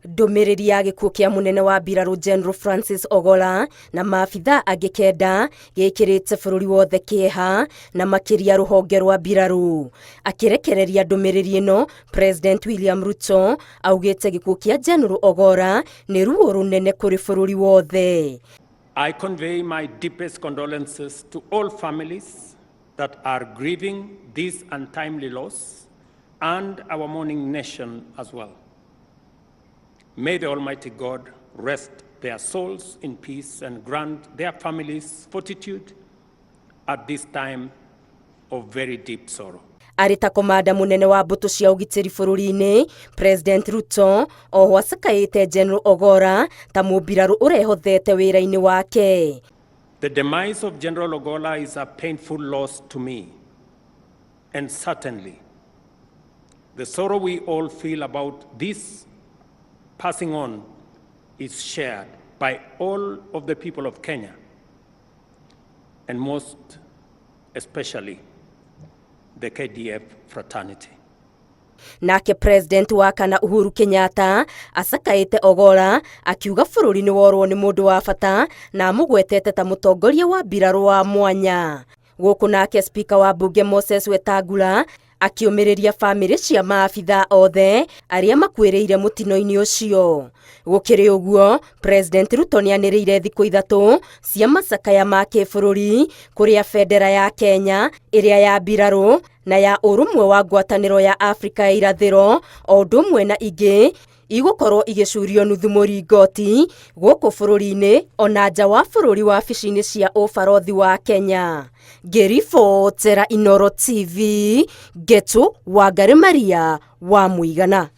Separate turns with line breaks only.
Ndũmĩrĩri ya gĩkuũ kĩa mũnene wa mbirarũ General Francis Ogolla na maabithaa angĩ kenda gĩkĩrĩte bũrũri wothe kĩeha na makĩria rũhonge rwa mbirarũ. Akĩrekereria ndũmĩrĩri ĩno, President William Ruto augĩte gĩkuũ kĩa General Ogolla nĩ ruo rũnene kũrĩ bũrũri wothe.
I convey my deepest condolences to all families that are grieving this untimely loss and our mourning nation as well. May the Almighty God rest their souls in peace and grant their families fortitude at this time of very deep sorrow.
Arĩ ta komanda mũnene wa mbũtũ cia ũgitĩri bũrũri-inĩ, President Ruto oho acakaĩte General Ogolla ta mũmbirarũ ũrehothete wĩra-inĩ wake.
The demise of General Ogolla is a painful loss to me, and certainly the sorrow we all feel about this passing on is shared by all of the people of Kenya, and most especially the KDF fraternity.
Nake President wa kana Uhuru Kenyatta acakaĩte Ogolla akiuga bũrũri nĩ worwo nĩ mũndũ wa bata na amũgwetete ta mũtongoria wa mbirarũ wa mwanya. Gũkũ nake Speaker wa mbunge Moses Wetangula akĩũmĩrĩria bamĩrĩ cia maabithaa othe arĩa makuĩrĩire mũtino-inĩ ũcio. Gũkĩrĩ ũguo, President Ruto nĩanĩrĩire thikũ ithatũ cia macakaya ma kĩbũrũri kũrĩa bendera ya Kenya ĩrĩa ya mbirarũ na ya ũrũmwe wa ngwatanĩro ya Afrika ya irathĩro o ũndũ ũmwe na ingĩ igũkorwo igĩcurio nuthu mũringoti gũkũ bũrũri-inĩ ona nja wa bũrũri wabici-inĩ cia ũbarothi wa Kenya. Ngĩribotera Inooro TV, Ngetu Wangari Maria wa Mũigana.